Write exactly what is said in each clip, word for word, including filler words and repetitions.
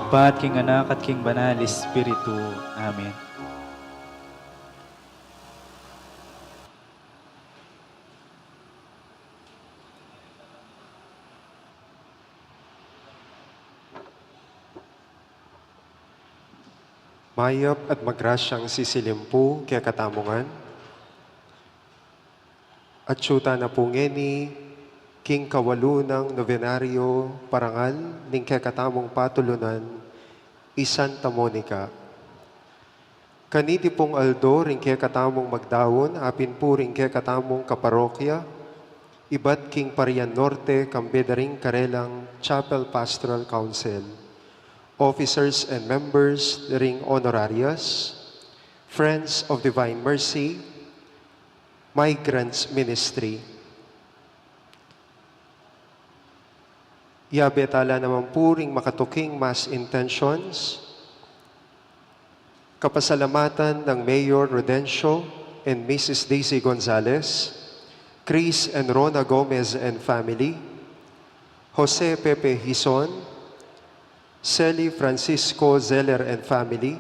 Ibpa, king Anak, at king Banal Espiritu. Amen. Mayap at magrasyang sisilim pu kekatamu ngan. Atyu tana pu ngeni king kawalu nang nobenaryo parangal ning kekatamung patulunan, i Santa Monica. Kaniti pung aldo ring kekatamung magdaun, apin pu ring kekatamung kaparokya, ibat king Parian Norte, kambe da ring karelang Chapel Pastoral Council, officers and members da ring honorarias, Friends of Divine Mercy, Migrants Ministry. Yabe tala naman pu ring makatuking mass intentions. Kapasalamatan nang Mayor Rodencio and Missus Daisy Gonzalez, Chris and Rona Gomez and family, Jose Pepe Hizon, Sally Francisco Zeller and family,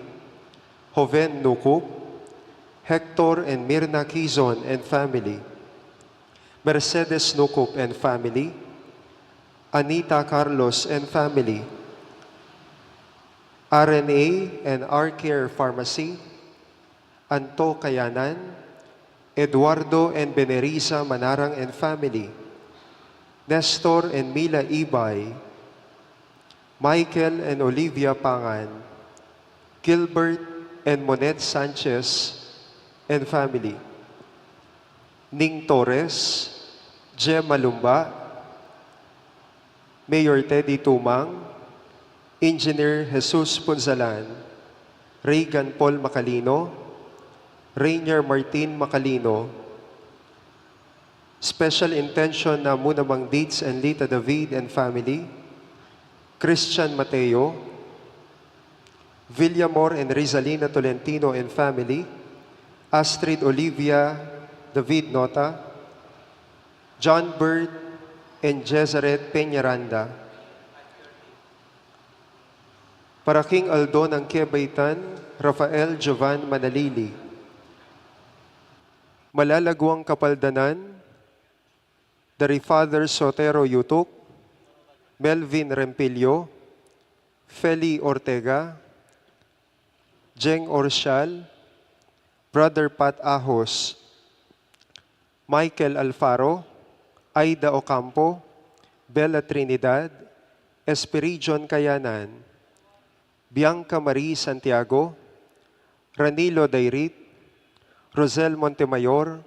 Joven Nucup, Hector and Mirna Quizon and family, Mercedes Nucup and family, Anita Carlos and family, R N A and R Care Pharmacy, Anto Kayanan, Eduardo and Beneriza Manarang and family, Nestor and Mila Ibay, Michael and Olivia Pangan, Gilbert and Monet Sanchez and family, Ning Torres, Gemma Lumba, Mayor Teddy Tumang, Engineer Jesus Punzalan, Reagan Paul Macalino, Rainier Martin Macalino. Special intention namu namang Deeds and Lita David and family, Christian Mateo, Villamor and Rizalina Tolentino and family, Astrid Olivia David Nota, John Bird and Jezaret Peñaranda. Para king aldo nang kebaitan, Rafael Jovan Manalili. Malalaguang kapaldanan, dari Father Sotero Yutuk, Melvin Rempilio, Feli Ortega, Jeng Orsial, Brother Pat Ahos, Michael Alfaro, Aida Ocampo, Bella Trinidad, Espiridion Kayanan, Bianca Marie Santiago, Ranilo Dairit, Rosel Montemayor,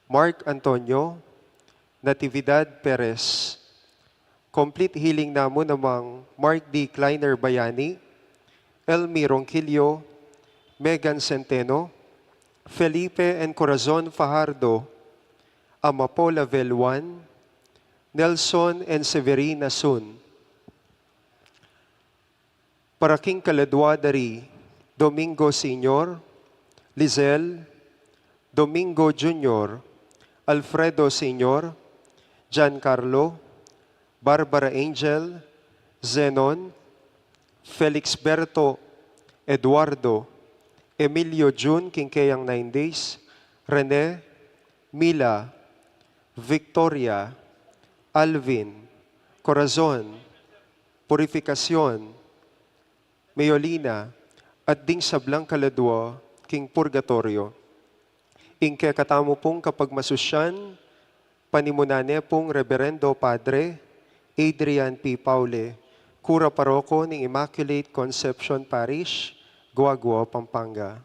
Mark Antonio, Natividad Perez. Complete healing namu namang Mark D. Kleiner Bayani, Elmi Ronquillo, Megan Centeno, Felipe and Corazon Fajardo, Amapola Veluan, Nelson and Severina Sun. Para king kaladua dari, Domingo Senior, Lizelle, Domingo Junior, Alfredo Senior, Giancarlo, Barbara Angel, Zenon, Felix Berto, Eduardo, Emilio Jun, king keyang nine days, Rene, Mila, Victoria, Alvin, Corazon, Purificacion, Meolina, at ding sablang kaladua king purgatorio. Ing kekatamu pung kapagmasusyan, panimunan ne pung Reberendo Padre Adrian P. Paule, Kura Paroko ning Immaculate Conception Parish, Guagua, Pampanga.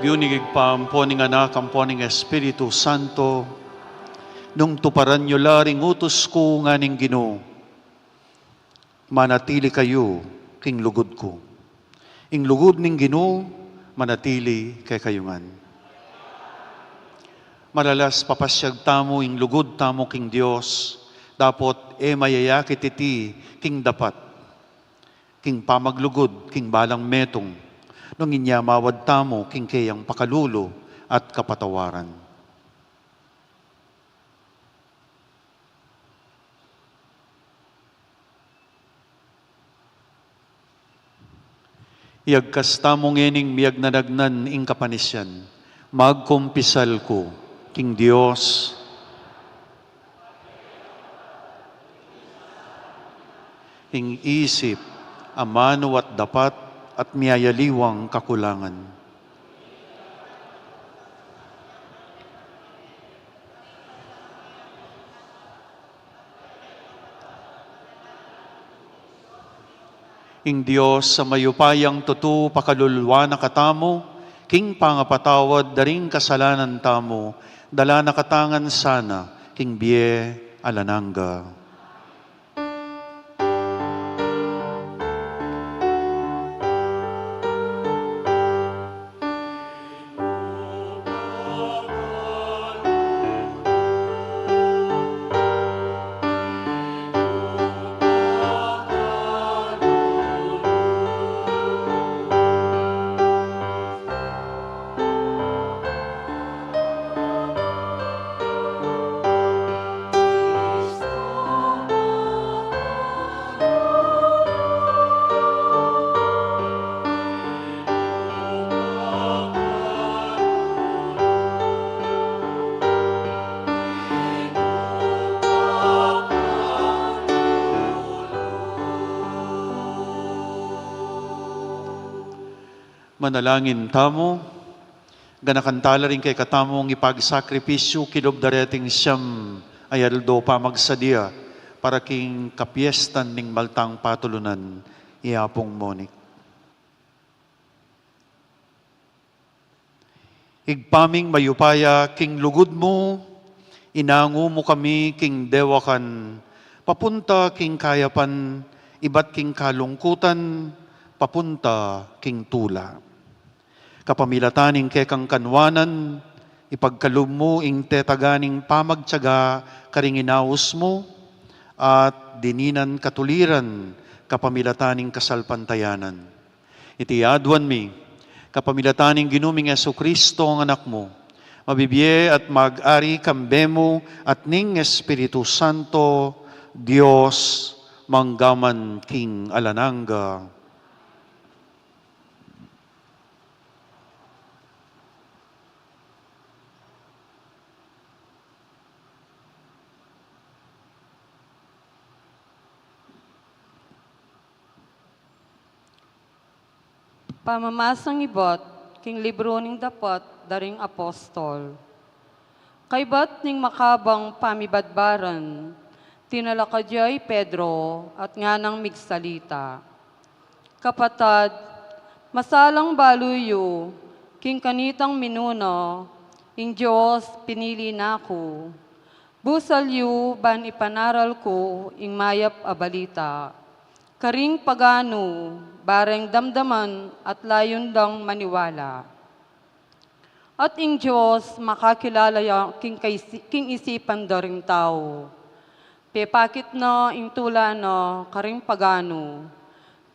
Yu ning Ibpa, ampo ning Anak, ampo ning Espiritu Santo. Nung tuparan yu la ring utus ku, ngana ning Ginu, manatili kayu king lugud ku. Ing lugud ning Ginu manatili kekayu ngan. Maralas papasyag tamu ing lugud tamu king Dios, dapot e mayayakit iti king dapat, king pamaglugud king balang metung, nung inya mawad tamu king keyang pakalulu at kapatawaran. Iyagkas tamu ngening miyagnanagnan ing kapanisyan. Magkumpisal ku king Dios. Ing isip, amanu at dapat, at miyayaliwang kakulangan. Ing Dios a mayupayang tutu pakalulwan na katamu, king pangapatawad da ring kasalanan tamu, dala na kata ngan sana king bie alang angga. Manalangin tamu. Ganakan tala ring kekatamung ipagsakripisyu kilub da reting siyam a aldo pamagsadya para king kapiestan ning maltang patulunan, i Apung Monic. Ibpa ming mayupaya, king lugud mu, inangu mu kami king dewakan, papunta king kayapan, ibat king kalungkutan, papunta king tula. Kapamilatan ning kekang kanwanan, ipagkalub mu ing tetaga ning pamagtiyaga karing inaus mu, at dininan katuliran kapamilatan ning kasalpantayanan. Iti aduan mi, kapamilatan ning Ginu ming Jesucristo a Anak mu, mabibie at mag-ari kambe mu at ning Espiritu Santo, Dios, mangga man king alang angga. Pamamasang ibat king libru ning Dapat da ring Apostol. Kaybat ning makabang pamibadbaran, tinalakad ya i Pedro at nganang migsalita, "Kapatad, masalang balu yu, king kanitang minuna, ing Dios pinili na ku. Busal yu ban ipanaral ku ing mayap a balita karing paganu, bareng damdaman at layun dang maniwala." At ing Dios makakilala ya king kaisi-, king isipan da ring tau. Pepakit na ing tula na karing paganu,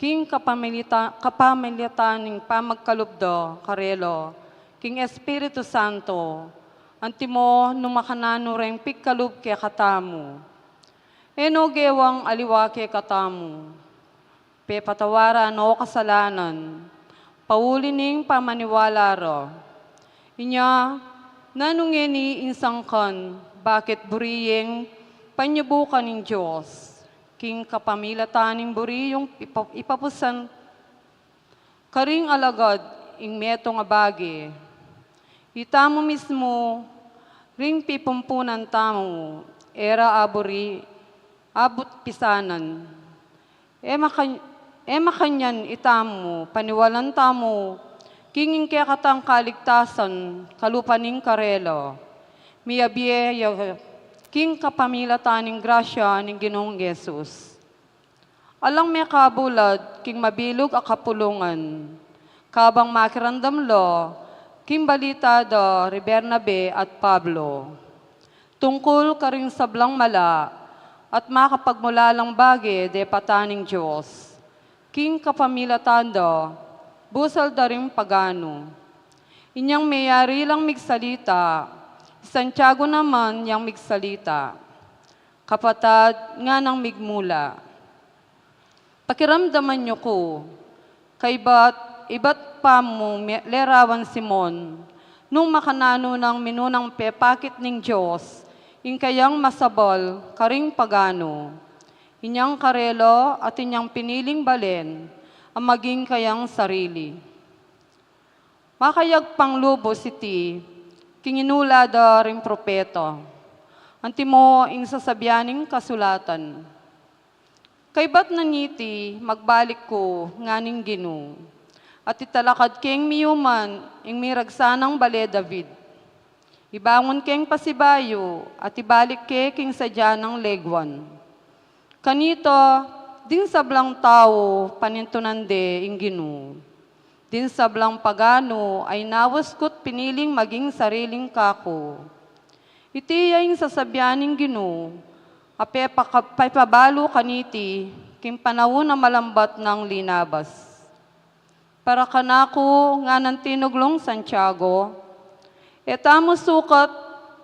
king kapamilita-, kapamilatan ning pamagkalub da karela king Espiritu Santo, antimo nung makananu reng pikalub kekatamu. E no gewang aliwa kekatamu. Pepatawaran no kasalanan, pauli ning pamaniwala ra. Inya, nanu ngeni ing sangkan, bakit buri yeng panyubukan ning Dios, king kapamilatan ning buri yung ipa-, ipapusan karing alagad ing metung a bage? Itamu mismu, ring pipumpunan tamu, e ra aburi, abut pisanan. E makan-, e makanyan itamu, paniwalan tamu, King ing kekatang kaligtasan, kalupa ning karela, miyabie ya king kapamilatan ning grasya ning Ginung Jesus. Alang mekabulad king mabilug a kapulungan, kabang makiramdam la king balita da ri Bernabe at Pablo tungkul karing sablang mala at makapagmulalang bage depata ning Dios, king kapamilatan da, busal da ring pagano. Inyang meyari lang migsalita, i Santiago naman yang migsalita. Kapatad, nganang migmula. Pakiramdaman yu ku, kaybat, ibat pa mu me-, lerawan Simon, nung makananu nang minunang pepakit ning Dios ing kayang masabal karing pagano, inyang karela at inyang piniling balen a maging kayang sarili. Makayagpang lubus iti king inula da ring propeta, antimo ing sasabian ning kasulatan. Kaybat na niti, magbalik ku, ngan ing Ginu, at italakad keng miyuman ing miragsanang bale David. Ibangun keng pasibayu at ibalik ke king sadya nang leguan. Kanita, ding sablang tau panintunan de ing Ginu. Ding sablang pagano a inawas ku't piniling maging sariling kaku. Iti ya ing sasabian ning Ginu a pepaka-, pepabalu kaniti king panaun a malambat nang linabas. Para kanaku, nganang tinuglung Santiago, e tamu sukat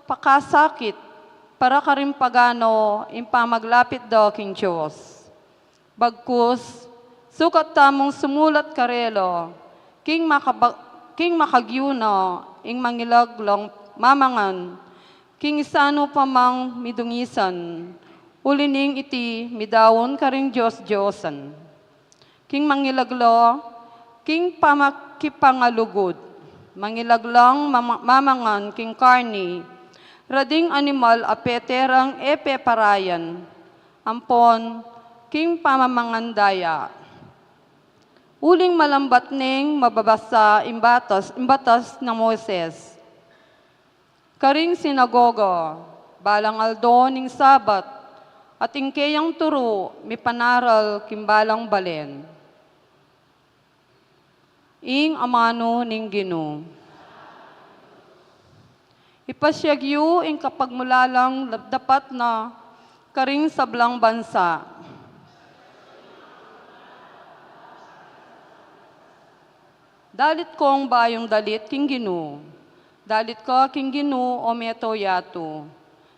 pakasakit para karing pagano ing pamaglapit da king Dios. Bagkus, sukat tamung sumulat karela king makaba-, king makagyu na ing mangilag lang mamangan king isanu pa mang midungisan, uli ning iti midaun karing dios-diosan. King mangilag la king pamakipangalugud, mangilag lang mama-, mamangan king karni, rading animal a pete rang e peparayan, ampon king pamamangan daya. Uling malambat neng mababasa ing batas, ing batas nang Moises karing sinagoga, balang aldo ning Sabat, at ing keyang turu mipanaral king balang balen. Ing amanu ning Ginu. Ipasiag yu ing kapagmulalang dapat na karing sablang bansa. Dalit kong bayung dalit king Ginu. Dalit ka king Ginu, o meto yatu.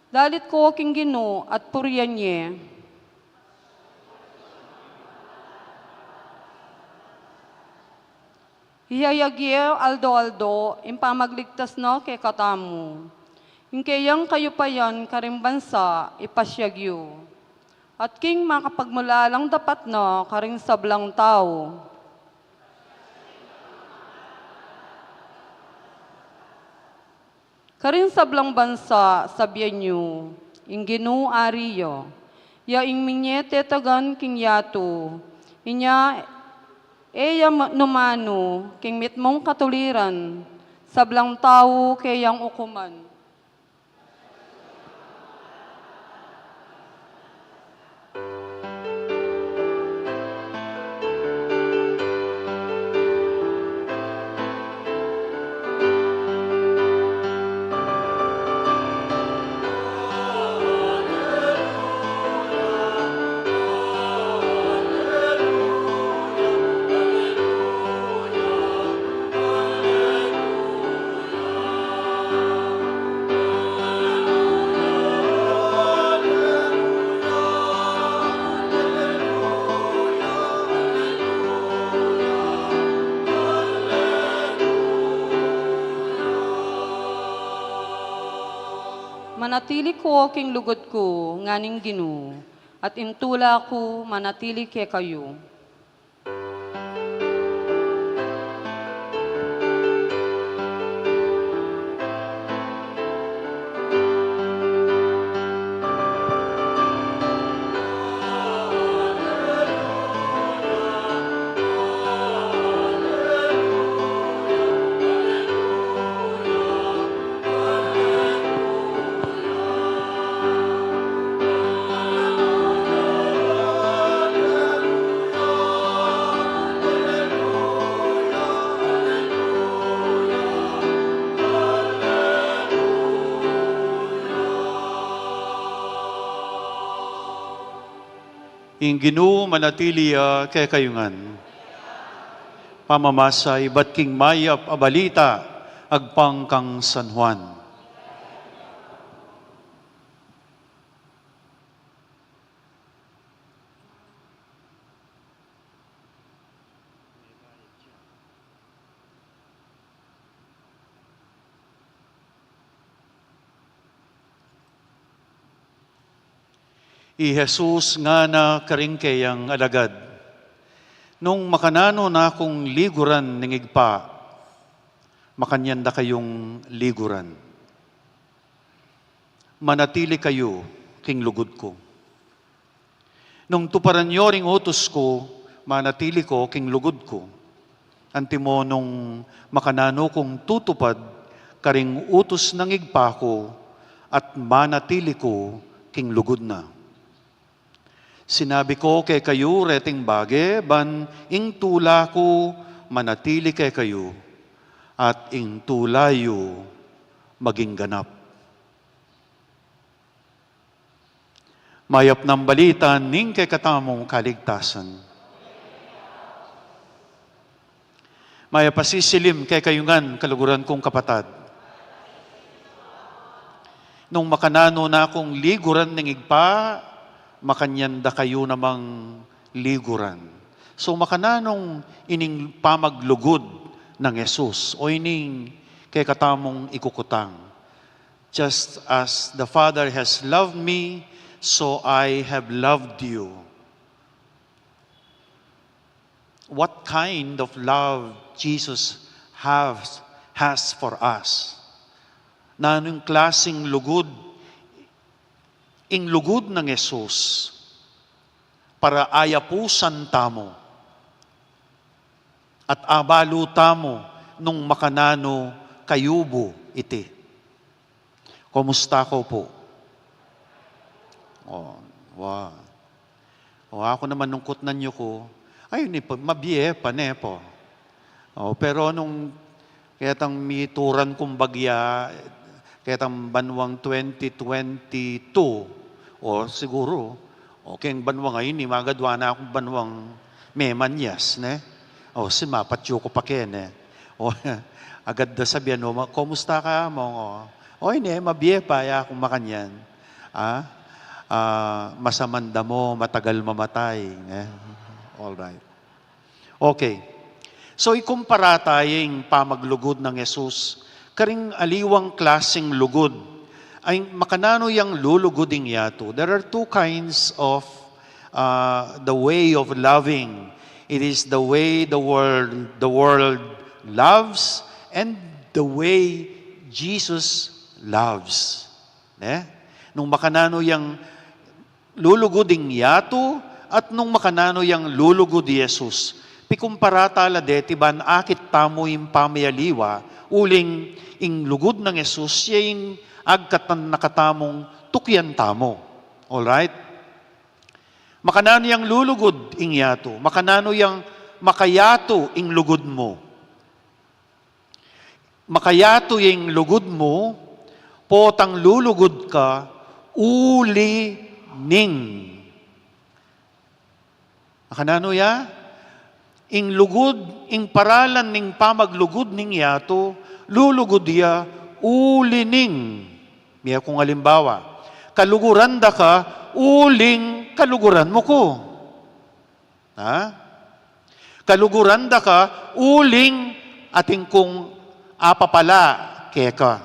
Dalit ko king Ginu at purian ye. Iyayag ye aldo-aldo ing pamagligtas na kekatamu. Ing keyang kayupayan karing bansa ipasiag yu. At king makapagmulalang dapat na karing sablang tau. Karing sablang bansa, sabian yu, ing Ginu ari ya, ya ing minye tetagan king yatu, inya e ya ma-, numanu king mitmung katuliran, sablang tau keyang ukuman. Manatili ko king lugud ku, ngan ing Ginu, at ing tula ku manatili kekayu. Ing Ginu manatili ya kekayu ngan. Pamamasa ibat king mayap a balita agpang kang San Juan. I Jesus ngana karing keyang alagad, "Nung makananu na kung liguran ning Ibpa, makanyan da kayung liguran. Manatili kayu king lugud ku. Nung tuparan yu ring utus ku, manatili ko king lugud ku. Antimo nung makananu kung tutupad karing utus nang Ibpa ku, at manatili ku king lugud na. Sinabi ko kekayu reting bage, ban ing tula ku manatili kekayu, at ing tula yu maging ganap." Mayap nang balita ning kekatamung kaligtasan. Mayap a sisilim kekayu ngan, kaluguran kung kapatad. Nung makananu na kung liguran ning Ibpa, makanyan da kayu namang liguran. So, makananung ining pamaglugud nang Jesus, o ining kekatamung ikukutang? "Just as the Father has loved me, so I have loved you." What kind of love Jesus has, has for us? Nanung klasing lugud ing lugud nang Jesus para ayapusan tamu at abalu tamu nung makananu kayubu iti? Kumusta ko pu? O, wa. O, aku naman nung kutnan yu ku, ayun, ipa-, mabie pa, ne pu? O, pero nung ketang mituran kung bagya, ketang banwang twenty twenty-two, o, siguru, o, keng banwang ini, magadwa na kung banwang memanyas, ne? O, simapat yu ku pa keni. O, agad da sabian, o, ma-, "Kumusta ka, Among?" O, "O, ine, mabie pa, ya kung makanyan." A, a, masamang damo, matagal mamatay, ne? All right. Okay. So, ikumpara taya ing pamaglugud nang Jesus karing aliwang klasing lugud. Ay, makananu yang lulugud ing yatu? There are two kinds of, uh, the way of loving. It is the way the world, the world loves and the way Jesus loves. Ne? Nung makananu yang lulugud ing yatu at nung makananu yang lulugud i Jesus. Pikumpara tala deti ban akit tamu ing pamiyaliwa, uling ing lugud nang Jesus, ya ing agkatan na katamung tukian tamu. All right? Makananu yang lulugud ing yatu, makananu yang makayatu ing lugud mu. Makayatu ya ing lugud mu, potang lulugud ka, uli ning. Makananu ya? Ing lugud, ing paralan ning pamaglugud ning yatu, lulugud ya, uli ning. Mie kung alimbawa, kaluguran da ka, uling kaluguran mu ku. Ha? Kaluguran da ka, uling atin kung apapala keka.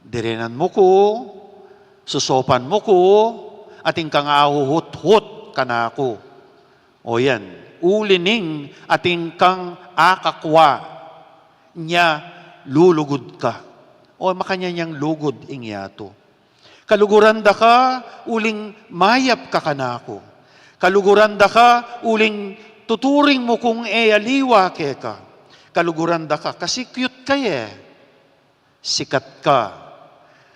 Direnan mu ku, susopan mu ku, atin kang ahuhuthut kanaku. O yan, uli ning atin kang akakwa, nya lulugud ka. O makanyan yang lugud ing yatu. Kaluguran da ka uling mayap ka kanaku. Kaluguran da ka uling tuturing mu kung e aliwa keka. Kaluguran da ka kasi cute ka e. Sikat ka.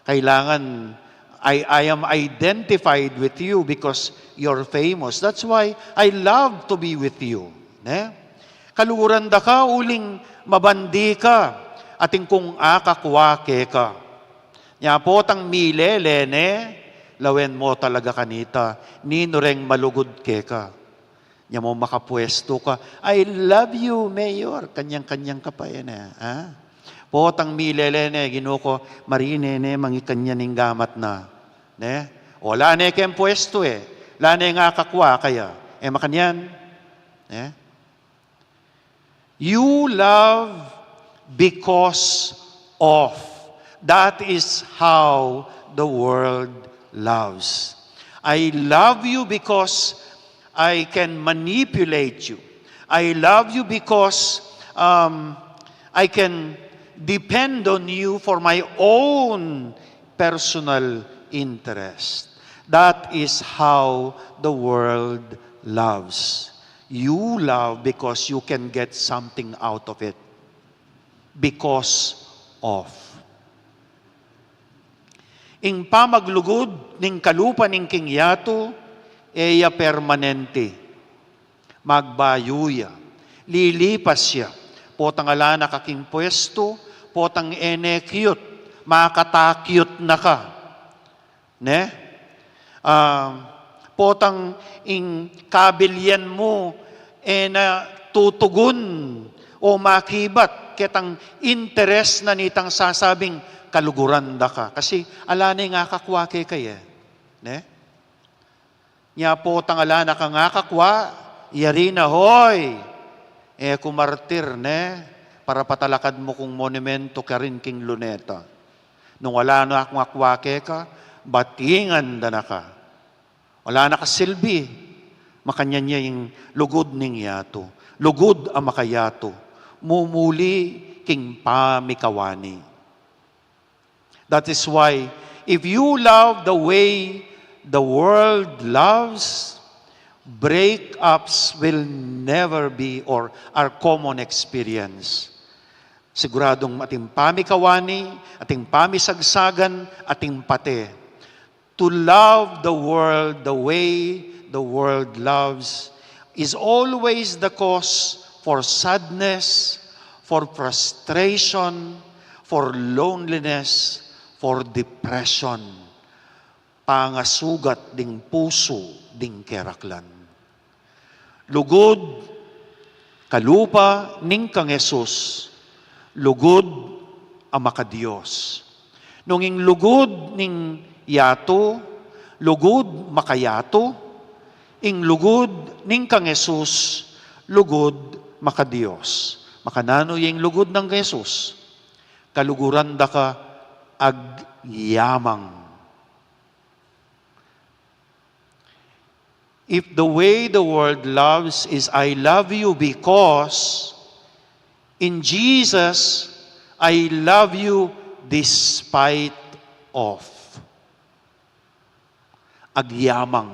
Kailangan I, I am identified with you because you're famous. That's why I love to be with you. Ne? Kaluguran da ka uling mabandi ka atin kung akakwa keka. Nya potang milele ne, Lawen mo talaga kanita, ninu reng malugud keka. Nya mo makapwestu ka, "I love you, Mayor." Kanyan-kanyan ka pa, e ne, ha? Potang milele ne, "Ginu ku, marine ne, mangikanyan ing gamat na." Ne? O, la ne keng pwestu, e. La ne ngakakwa kaya. E makanyan? Ne? You love because of. That is how the world loves. I love you because I can manipulate you. I love you because, um, I can depend on you for my own personal interest. That is how the world loves. You love because you can get something out of it. Because of. Ing pamaglugud ning kalupa ning king yatu, e ya permanente. Magbayu ya. Lilipas ya. Potang ala na ka king pwestu, potang e ne cute, makata-cute na ka. Ne? Ah, potang ing kabilian mu, e na tutugun o makibat ketang interes na nitang sasabing kaluguran da ka. Kasi ala ne ngakakwa keka e. Ne? Nya potang ala na kang akakwa, yari na, "Hoy! E ku martir, ne? Para patalakad mu kung monumento karin king Luneta. Nung ala na kung akwa keka, batingan da na ka. Ala na ka silbi." Makanyan ya ing lugud ning yatu. Lugud a makayatu. Mumuli king pamikawani. That is why, if you love the way the world loves, breakups will never be or are common experience. Siguradung ating pamikawani, ating pamisagsagan, ating pate. To love the world the way the world loves is always the cause for sadness, for frustration, for loneliness, for depression. Pangasugat ding pusu ding keraklan. Lugud, kalupa ning kang Jesus, lugud a makaDios. Nung ing lugud ning yatu, lugud makayatu, ing lugud ning kang Jesus, lugud makaDios. Makananu ya ing lugud nang Jesus? Kaluguran da ka agyamang. If the way the world loves is, "I love you because," in Jesus, "I love you despite of." Agyamang.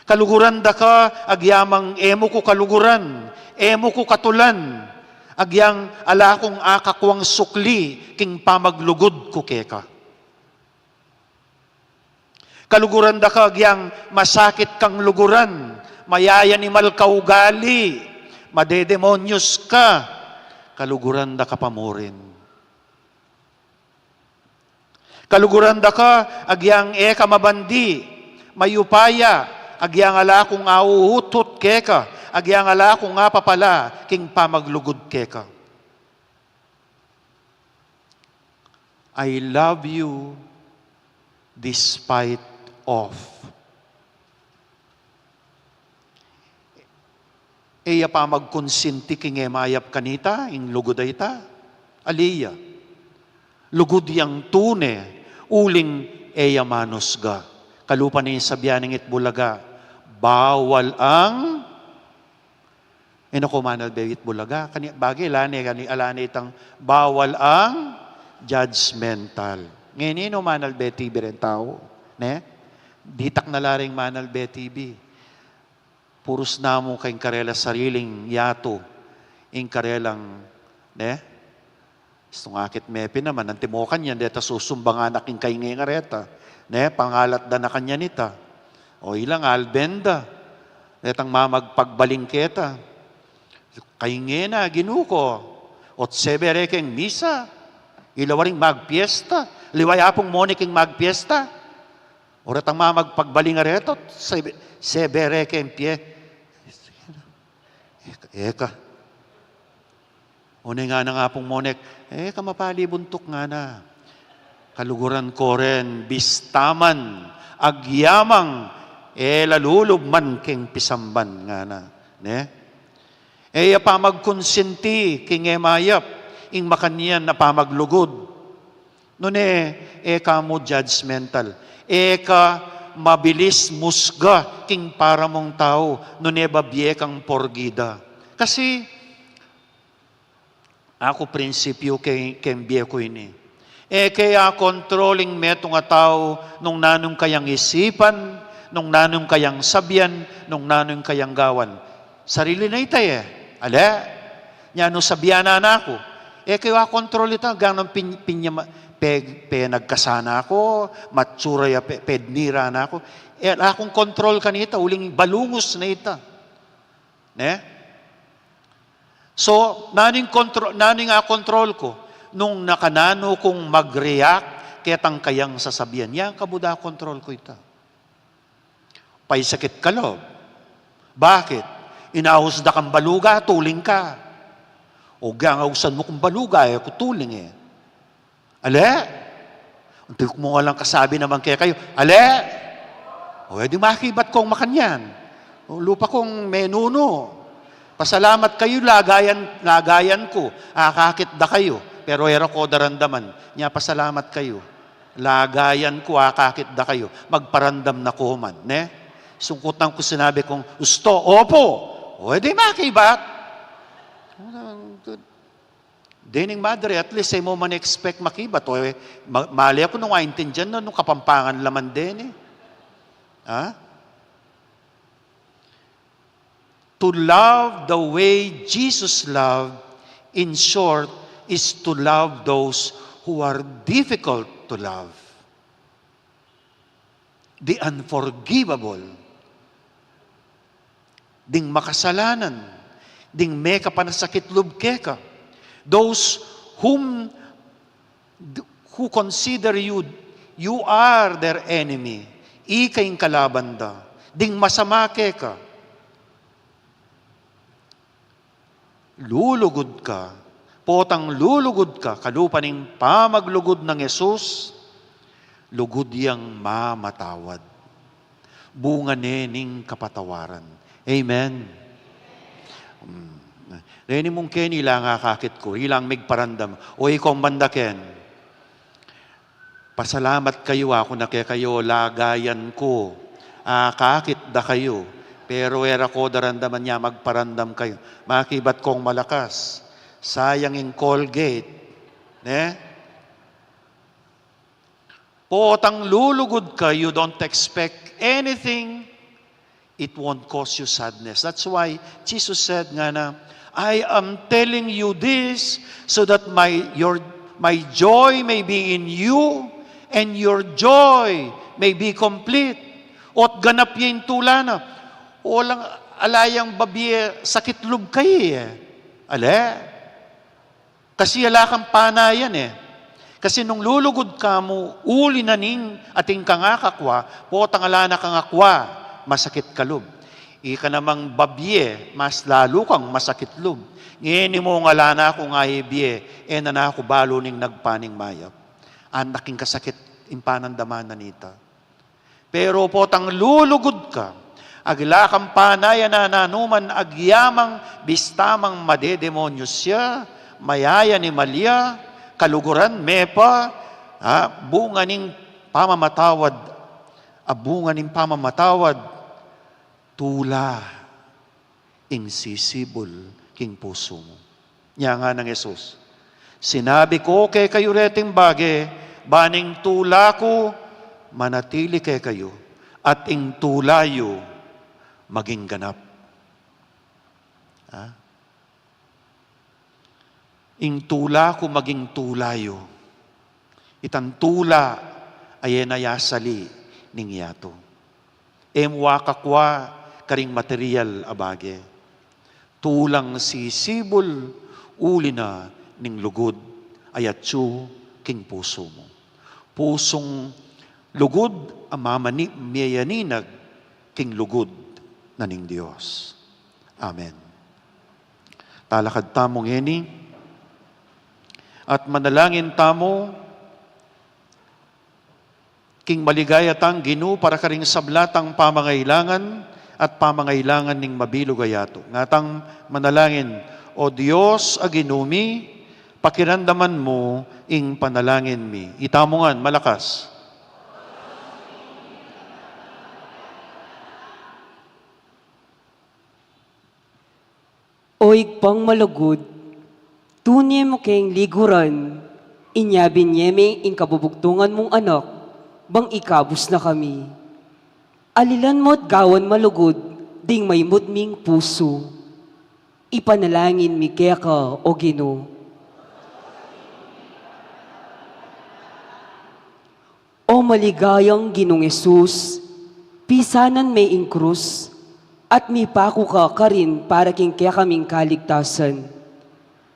Kaluguran da ka, agyamang e mu ku kaluguran, e mu ku katulan, agyang ala kung akakwang sukli king pamaglugud ku keka. Kaluguran da ka agyang masakit kang luguran, mayayanimal ka ugali, madedemonyos ka, kaluguran da ka pa murin. Kaluguran da ka agyang e ka mabandi, mayupaya, agyang ala kung auhuthut keka, agyang ala kung apapala king pamaglugud keka. I love you despite of. E ya pamagkonsinti king e mayap kanita ing lugud a ita. Ali ya. Lugud yang tune, uling e ya manusga. Kalupa ning sabian ning Itbulaga, bawal ang E, naku, manalbe Itbulaga. Kani, bagay, ala ne, kani, ala ne itang bawal ang judgmental. Ngeni, no, manalbe T V reng tau, ne? Ditak na la reng manalbe T V. Purus namu keng karelang sariling yatu, ing karelang, ne? Istung akit me pin naman, antimo kanyan, deta susumbangan na king kainge ngareta. Ne, pangalat da na kanyan ita. O ilang alben da. Detang mamagpagbaling keta. Kainge na, Ginu ko. Otse bere keng misa. Ila waring magpiesta. Liwa yapung mone king magpiesta. Oratang mamagpagbaling a reto, se-, sebere keng pie. Eka, eka. Une ngana nang Apung Monek, "Eka mapali buntuk," ngana. "Kaluguran ko ren, bista man agyamang, e la lulub man keng pisamban," ngana. Ne? E ya pamagkonsinti king e mayap, ing makanyan a pamaglugud. Nune, e ka mu judgmental. E ka mabilis musga king para mung tau, nune babie kang porgida. Kasi, aku prinsipyu ke, keng bie ku ini. E ke akontrol ing metung a tau nung nanu ing kayang isipan, nung nanu ing kayang sabian, nung nanu ing kayang gawan. Sarili na ita e. Ale? Nya nung sabian na naku, e ke akontrol ita, gana pin-, pinyama-, pe-, penagkasan na ku, matsura ya pe-, pednira na ku. E, ala kung kontrol kanita, uling balungus na ita. Ne? So, nanu ing kontro-, nanu ing akontrol ku? Nung nakananu kung mag-react ketang kayang sasabian. Yang kabud akontrol ku ita. Paisakit ka lub. Bakit? Inaus da kang baluga, tuling ka. O, gana ausan mu kung baluga, e ku tuling e. Ale? Anti mu ngan lang kasabi naman kekayu, ale? O, e di makibat kung makanyan. O, lupa kung menunu. Pasalamat kayu, lagayan, lagayan ku, akakit da kayu. Pero e ra ko daramdaman. Nya pasalamat kayu. Lagayan ku, akakit da kayu. Magparamdam na ku man, ne? Sungkutan ku, sinabi kung, "Usto, opo." O, e di makibat. Dening madre, at least, e mu man expect makibat. O, e, ma-, mali aku nung aintindian na, nung Kapampangan la man deni. Ha? To love the way Jesus loved, in short, is to love those who are difficult to love. The unforgivable. Ding makasalanan, ding mekapanasakit lub keka. Those whom, who consider you, you are their enemy. Ika ing kalaban da. Ding masama keka. Lulugud ka, potang lulugud ka kalupa ning pamaglugud nang Jesus, lugud yang mamatawad. Bunga ne ning kapatawaran. Amen. Mm. Reni mung keni lang akakit ku, ilang migparamdam. O ikaw man da ken. Pasalamat kayu, aku na kekayu, lagayan ku. Akakit da kayu. Pero e ra ko daramdaman, nya magparamdam kayu. Makibat kung malakas. Sayang ing Colgate. Ne? Potang lulugud ka, you don't expect anything. It won't cause you sadness. That's why Jesus said nga na, "I am telling you this so that my, your, my joy may be in you and your joy may be complete." Ot ganap ya ing tula na. Walang alayang babie sakit lub kayi e. Ale? Kasi ala kang panayan e. Kasi nung lulugud ka mu, uli na ning atin kang akakwa, potang ala na kang akwa, masakit ka lub. Ika namang babie, mas lalu kang masakit lub. Ngeni mung ala na kung aibie, e na na ku balu ning nagpaning mayap. Antaking kasakit ing panandaman na nita. Pero potang lulugud ka, agla kang panayan a nanuman agyamang bista mang madedemonyos ya, mayayanimal ya, kaluguran me pa, ha, bunga ning pamamatawad, a bunga ning pamamatawad, tula ing sisibul king pusu mu. Nya ngana nang Jesus, "Sinabi ku kekayu reting bage, ban ing tula ku manatili kekayu, at ing tula yu maging ganap." Ha? Ing tula ku maging tula yu. Itang tula a e na yasali ning yatu. E mu akakwa karing material a bage. Tulang sisibul uli na ning lugud a yatsu king pusu mu. Pusung lugud a mamani, miyayaninag king lugud na ning Dios. Amen. Talakad tamu ngeni at manalangin tamu king maligaya tang Ginu para karing sabla tang pamangailangan at pamangailangan ning mabilug a yatu. Ngatang manalangin: O Dios a Ginu mi, pakiramdaman mu ing panalangin mi. Itamu ngan malakas. O Ibpang malugud, tune mu keng liguran, inya binye me ing kabubugtungan mung Anak, bang ikabus na kami. Alilan mu't gawan malugud ding maimud ming pusu. Ipanalangin mi keka, O Ginu. O maligayang Ginung Jesus, pisanan me ing krus, at mipaku ka karin para king kekaming kaligtasan.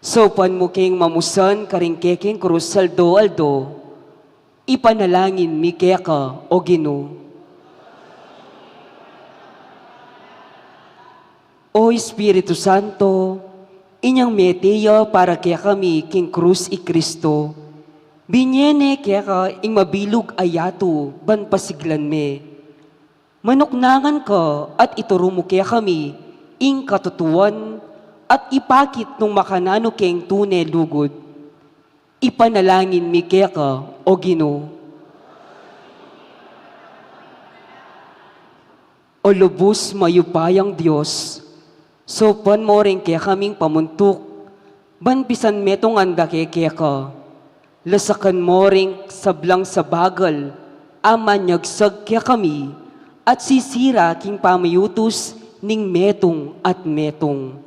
Saupan mu keng mamusan karing kekeng krus aldo-aldo. Ipanalangin mi keka, O Ginu. O Espiritu Santo, inyang mete ya para kekami king krus i Kristo, binye ne keka ing mabilug a yatu ban pasiglan me. Manuknangan ka at ituru mu kekami ing katutuan at ipakit nung makananu keng tune lugud. Ipanalangin mi keka, O Ginu. O lubus mayupayang Dios, saupan mu ring kekaming pamuntuk, ban pisan metungan da ke keka. Lasakan mu ring sablang sabagal a manyagsag kekami at sisira king pamayutus ning metung at metung.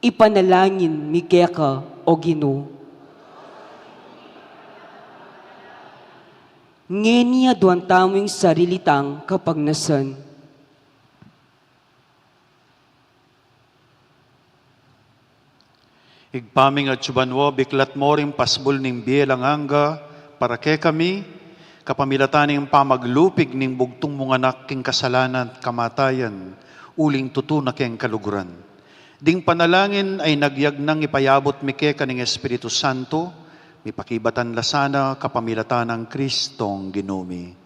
Ipanalangin mi keka, O Ginu. Ngeni aduan tamu ing sarili tang kapagnasan. Ibpa ming atsu banua, biklat mu ring pasbul ning bie alang angga para kekami, kapamilatan ning pamaglupig ning bugtung mung Anak king kasalanan at kamatayan, uling tutu na keng kaluguran. Ding panalangin a inagyag nang ipayabut mi keka ning Espiritu Santo, mipakibatan la sana kapamilatan nang Kristong Ginu mi.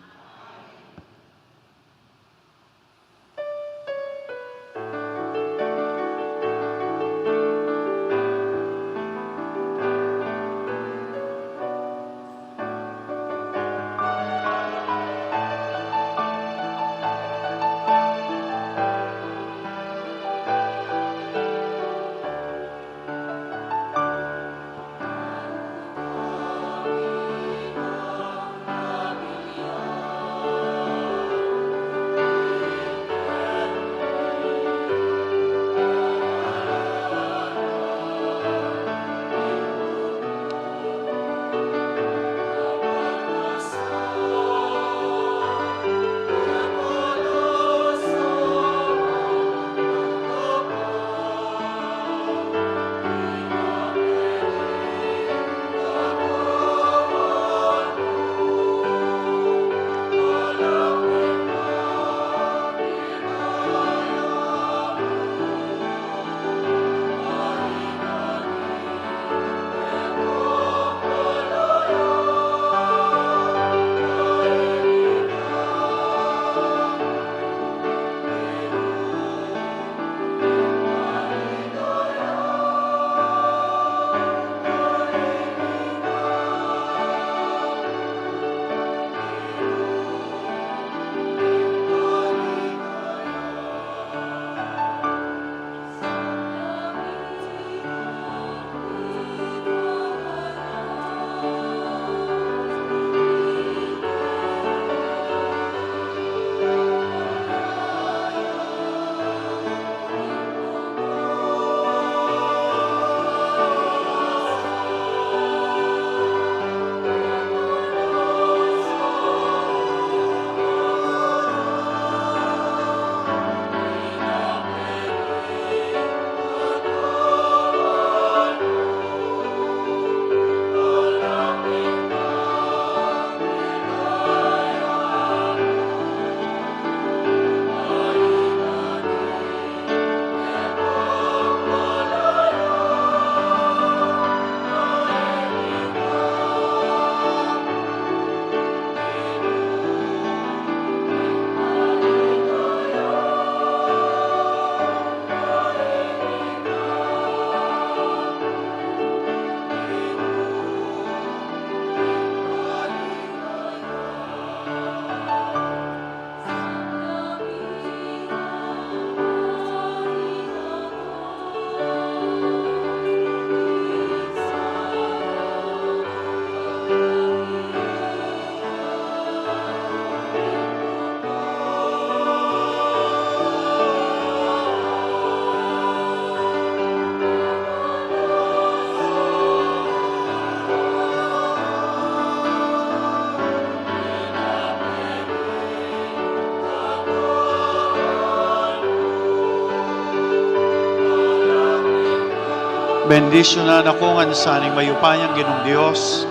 Bendisyunan na ko ngan sa ning mayupayang Ginung Dios,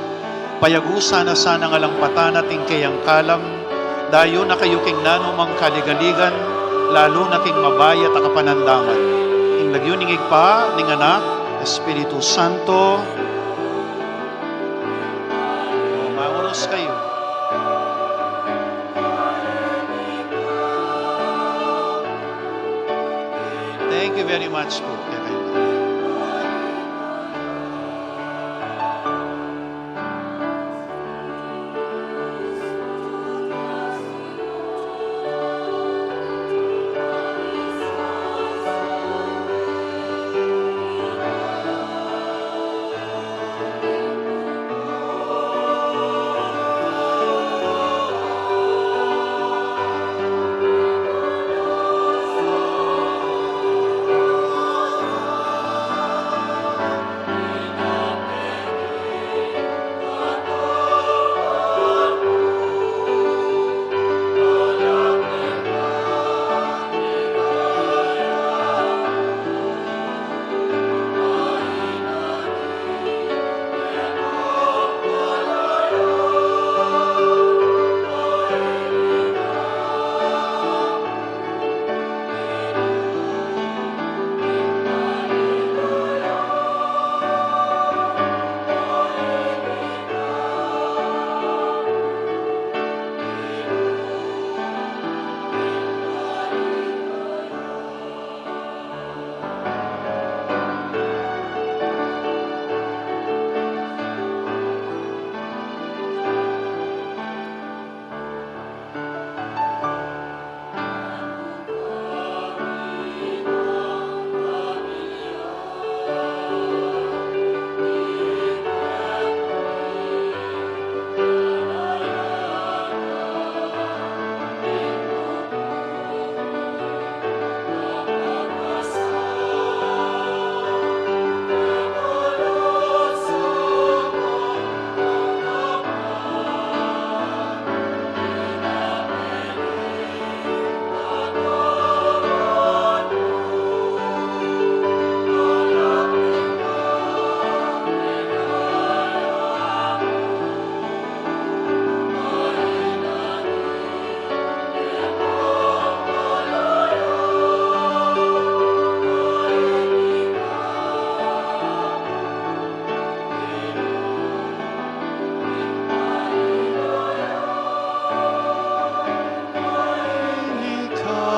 payagusan na sana ng alampatan at ing kayang kalam, dayu na kayu king nanumang kaligaligan, lalu na king mabayat a kapanandaman. Ing lagyu ning Ibpa, ning Anak, Espiritu Santo. O, mangurus kayu. Thank you very much po.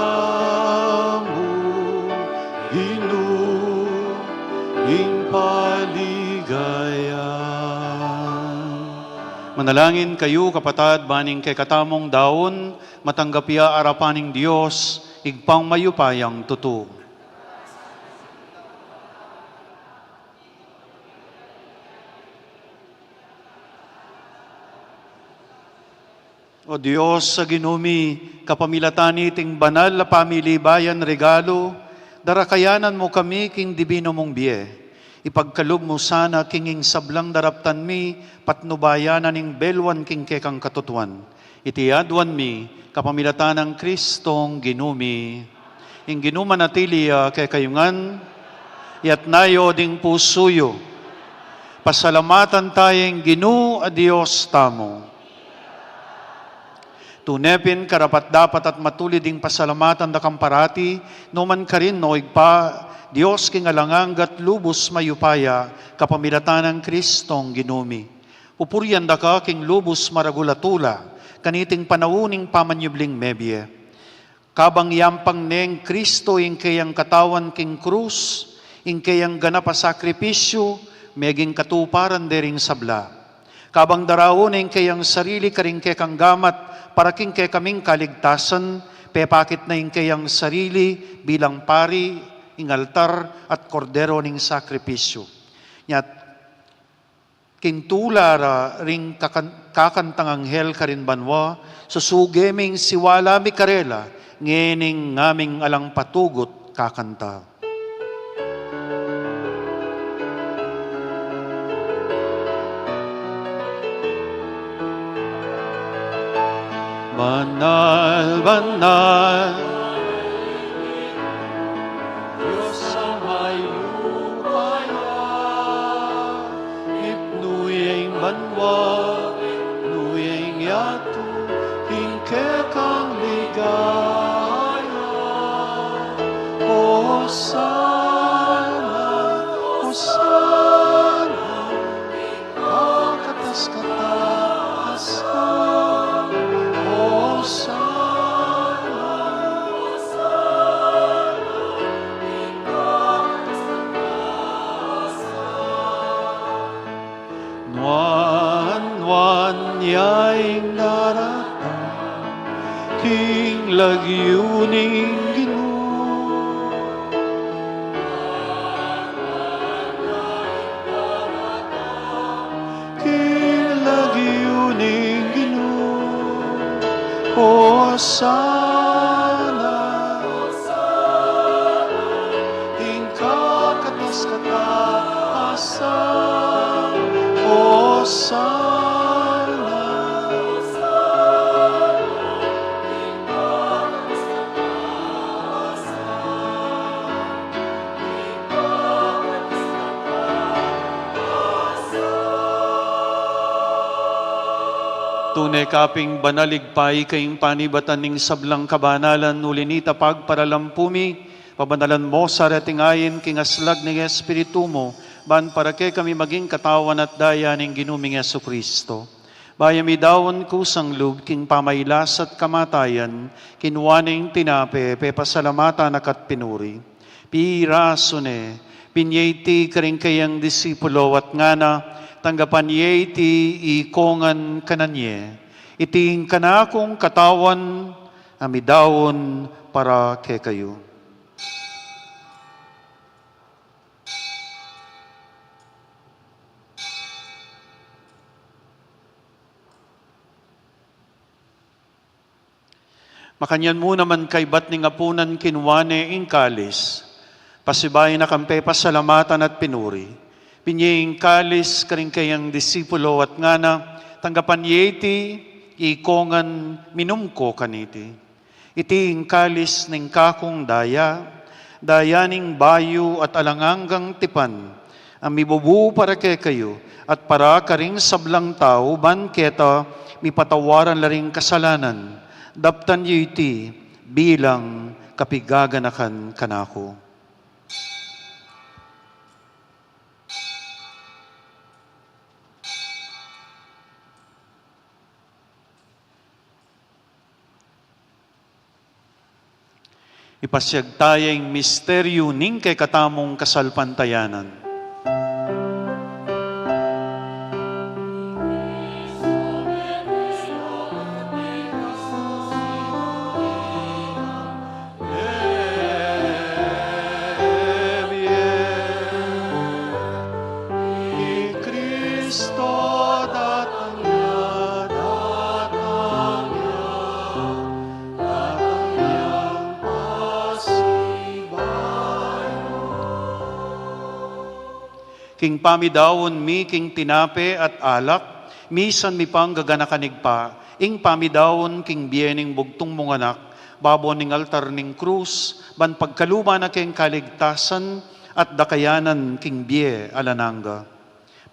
Ikamu, Ginu, ing paligayan. Manalangin kayu, kapatad, ban ing kekatamung daun matanggap ya arapan ning Dios, Ibpang mayupayang tutu. O Dios a Ginu mi, kapamilatan niting banal a pamilibayan regalu, darakayanan mu kami king dibinu mung bie. Ipagkalub mu sana king ing sablang daraptan mi, patnubayan na ning belwan king kekang katutuan. Iti aduan mi, kapamilatan nang Kristong Ginu mi. Ing Ginu manatili ya kekayu ngan, iyatas yu ding pusu yu. Pasalamatan taya ing Ginu a Dios tamu. Tune pin karapat-dapat at matulid ing pasalamatan da kang parati, nukarin man, o Ibpa, Dios king alang angga at lubus mayupaya, kapamilatan nang Kristong Ginu mi. Pupurian da ka king lubus maragul a tula, kaniting panaun ning pamanyubling mebie. Kabang yampang ne nang Kristo ing keyang katawan king krus, ing keyang ganap a sakripisyu, meging katuparan de ring sabla. Kabang daraun ne ing keyang sarili karing kekang gamat, para king kekaming kaligtasan, pepakit ne ing keyang sarili bilang pari, ing altar, at kordero ning sakripisyu. Inyat king tula ra ring kakan-, kakantang anghel karin banua, susuge ming siwala mi karela, ngening ngaming alang patugut kakanta. Banal, banal, Dios a mayupaya. Atu, ing kekang ligaya. Hosana, Hosana, ing kakatas-katasan. Hosana, Hosana, ing kakatas-katasan. Nuan, nuan ya ing daratang king lagyu ning Ginu. King lagyu ning Ginu. Hosana. Ing kakatas-katasan. Hosana. Tune ka pin banal, Ibpa, ika ing panibatan ning sablang kabanalan, uli na nita pagparalampu mi, pabanalan mo sa reting ain king aslag ning Espiritu mu, ban para kekami maging katawan at daya ning Ginu ming Jesucristo. Bayu mi daun kusang lub king pamailas at kamatayan, kinua ne ing tinape, pepasalamatan na ka't pinuri. Pirasu ne, binye iti karing kayang disipulo at ngana, tanggapan ye iti ikong ngan kanan ye. Iti ing kanakung katawan a midaun para kekayu. Makanyan mu naman kaybat ning apunan kinua ne ing kalis, pasibayu na kang pepasalamatan at pinuri, binye ing kalis karing kayang disipulo at ngana, tanggapan ye iti, ikong ngan minum ko kaniti. Iti ing kalis ning kakung daya, daya ning bayu at alang anggang tipan, a mibubu para kekayu at para karing sablang tau, ban keta mipatawaran la ring kasalanan. Daptan yu iti bilang kapigaganakan kanaku. Ipasiag taya ing misteryu ning kekatamung kasalpantayanan. I Kristo datang ya, datang ya, datang yang pasibayu. King pamidaun mi king tinape at alak, misan mi pang gaganakan, Ibpa, ing pamidaun king bie ning bugtung mung Anak, babo ning altar ning krus, ban pagkaluban na king kaligtasan at dakayanan king bie alang angga.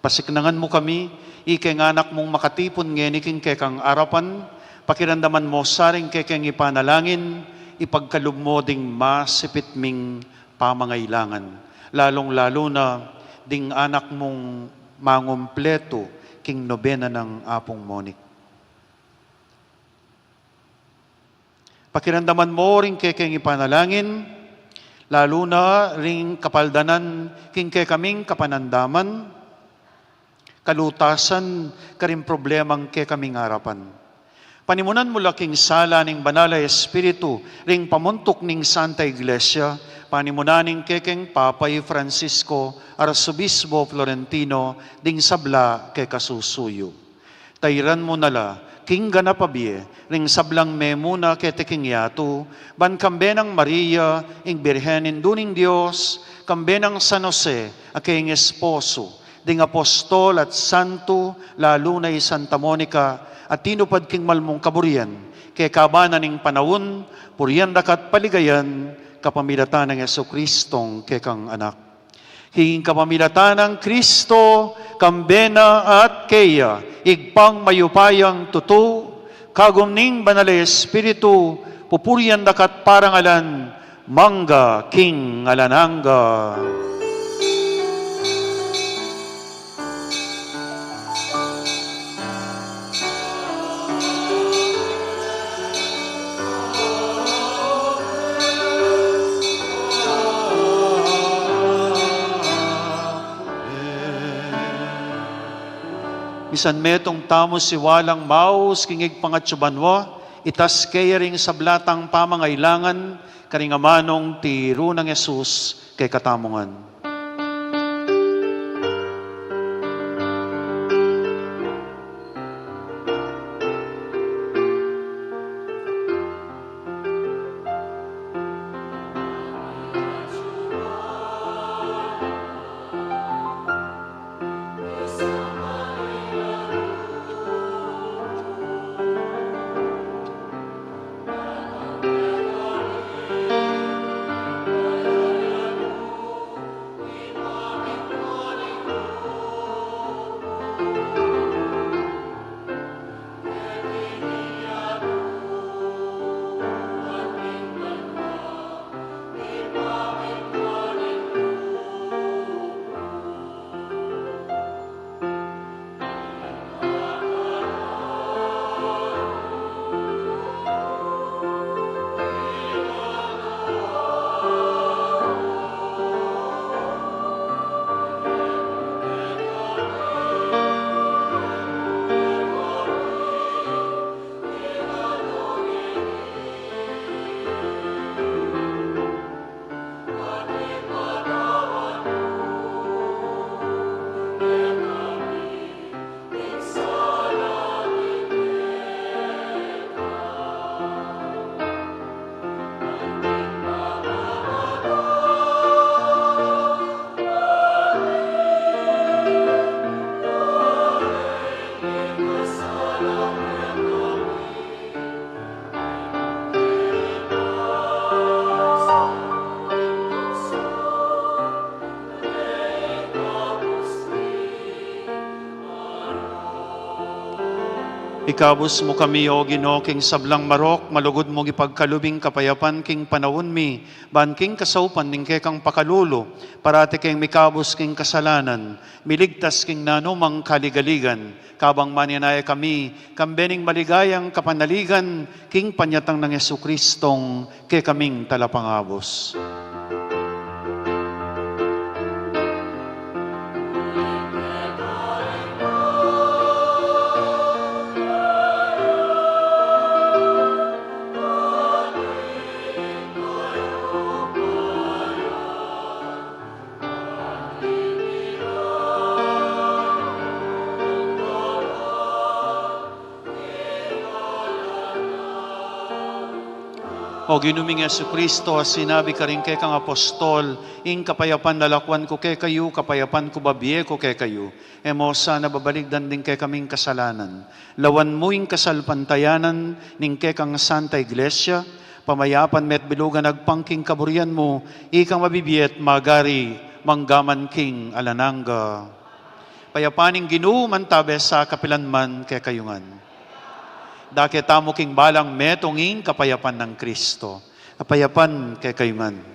Pasiknangan mu kami, ikeng anak mung makatipun ngeni king kekang arapan, pakiramdaman mo sa ring kekeng ipanalangin, ipagkalub mo ding masipit ming pamangailangan, lalung-lalu na ding anak mung mangumpletu king nobena nang Apung Monik. Pakiramdaman mo ring kekeng ipanalangin, lalu na ring kapaldanan king kekaming kapanandaman, kalutasan karing problemang kekaming arapan. Panimunan mu la king sala ning Banal a Espiritu ring pamuntuk ning Santa Iglesia, panimunan ning kekeng Papa i Francisco, Arsobispo Florentino, ding sabla kekasusuyu. Tairan mu na la king ganap a bie ring sablang memuna keti king yatu, ban kambe nang Maria, ing Birhen Indu ning Dios, kambe nang San Jose, a kayang esposo, ding apostol at santo, lalu na i Santa Monica, a tinupad king mal mung kaburian, kekaban na ning panaun, purian da ka at paligayan, kapamilatan nang Jesucristong kekang Anak. King kapamilatan nang Kristo, kambe na at keya, Ibpang mayupayang tutu, Kagum ning Banal a Espiritu, pupurian da ka at parangalan, mangga king alang angga. Misan metung tamu siwalang maus king ibpang atsu banua, itas ke ya ring sabla tang pamangailangan, karing amanung tiru nang Jesus kekatamu ngan. Ikabus mu kami, O Ginu, king sablang marok, malugud mung ipagkalub ing kapayapan king panaun mi, ban king kasaupan ning kekang pakalulu, parati keng mikabus king kasalanan, miligtas king nanumang kaligaligan, kabang manenaya kami, kambe ning maligayang kapanaligan, king panyatang nang Jesucristong kekaming Talapangabus. O Ginu ming Jesucristo, a sinabi karing kekang apostol, ing kapayapan lalakwan ku kekayu, kapayapan ku babie ku kekayu. E mu sana babaligdan ding kekaming kasalanan. Lawan mu ing kasalpantayanan ning kekang Santa Iglesia, pamayapan me at bilugan agpang king kaburian mu, ikang mabibie at magari, mangga man king alang angga. Kapayapan ning Ginu mantabe sa kapilan man kekayu ngan. Dake tamu king balang metung ing kapayapan nang Kristo. Kapayapan kekayu ngan.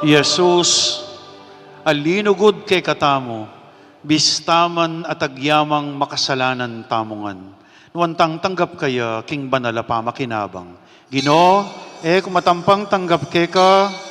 Jesus, a linugud kekatamu, bista man agyamang makasalanan tamu ngan, nuan tang tanggap kaya king banal a pamakinabang. Ginu, e ku matampang tanggap keka.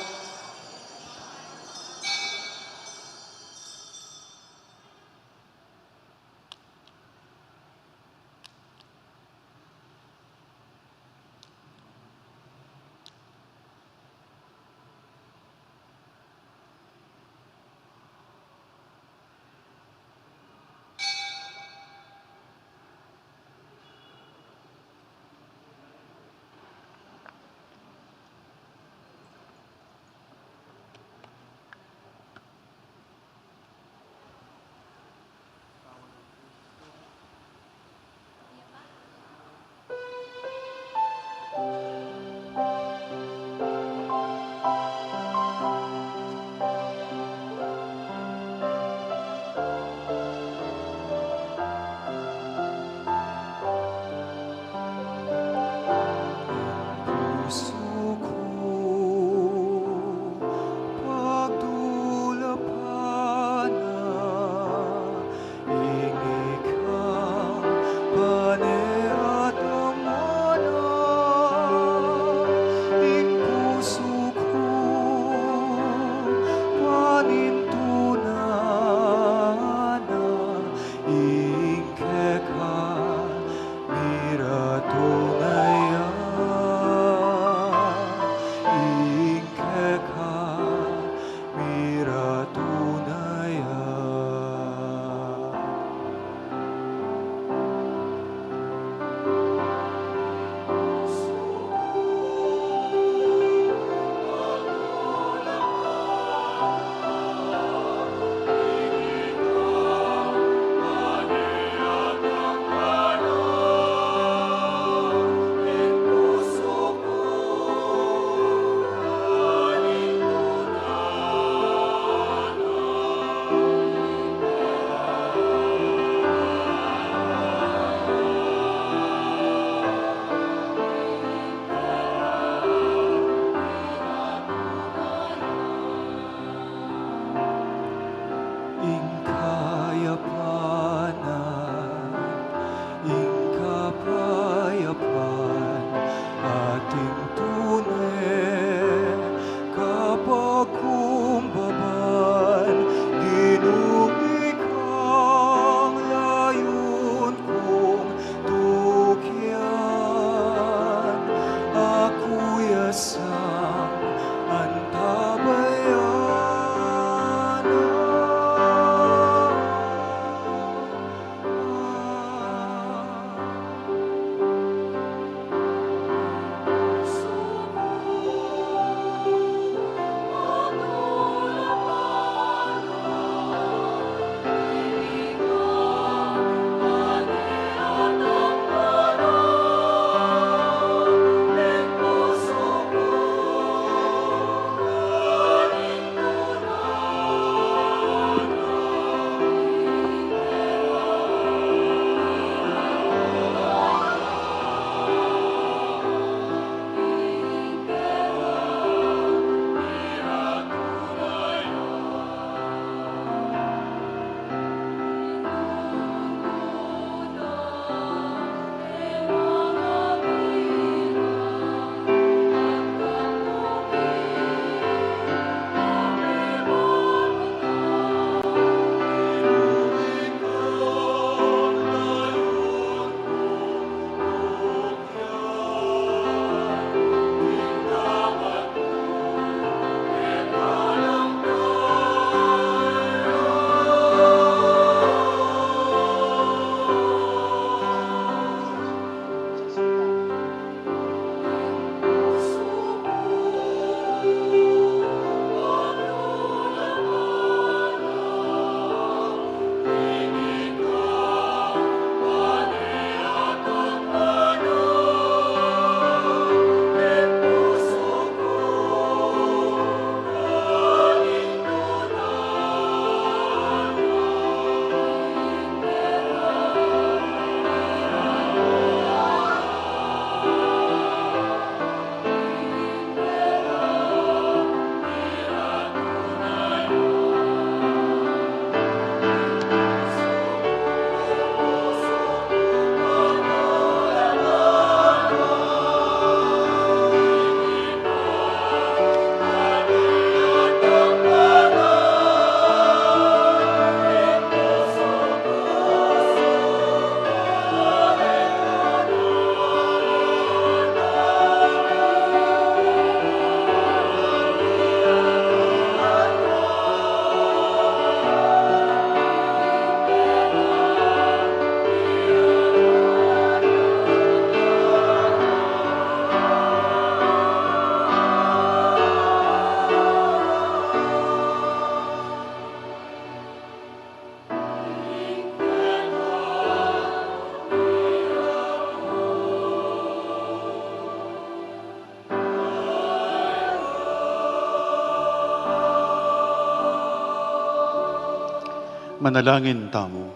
Manalangin tamu.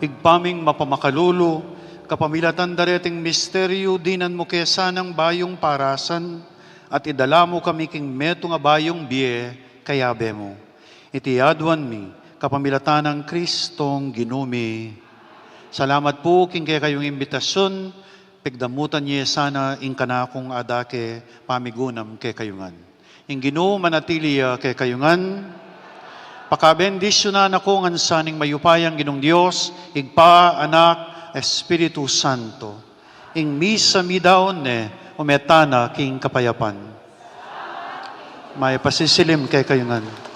Ibpa ming mapamakalulu, kapamilatan da reting misteryu, dinan mu ke sanang bayung parasan, at idala mu kami king metung a bayung bie, kayabe mu. Iti aduan mi, kapamilatan nang Kristong Ginu mi. Salamat pu king kekayung imbitasyun, pigdamutan ye sana ing kanakung adake pamigunam kekayu ngan. Ing Ginu manatili ya kekayu ngan. Pakabendisyunan na kayu ngan sa ning mayupayang Ginung Dios, Ibpa, Anak, Espiritu Santo. Ing misa midaun ne, ume tana king kapayapan. Mayap a sisilim kekayu ngan.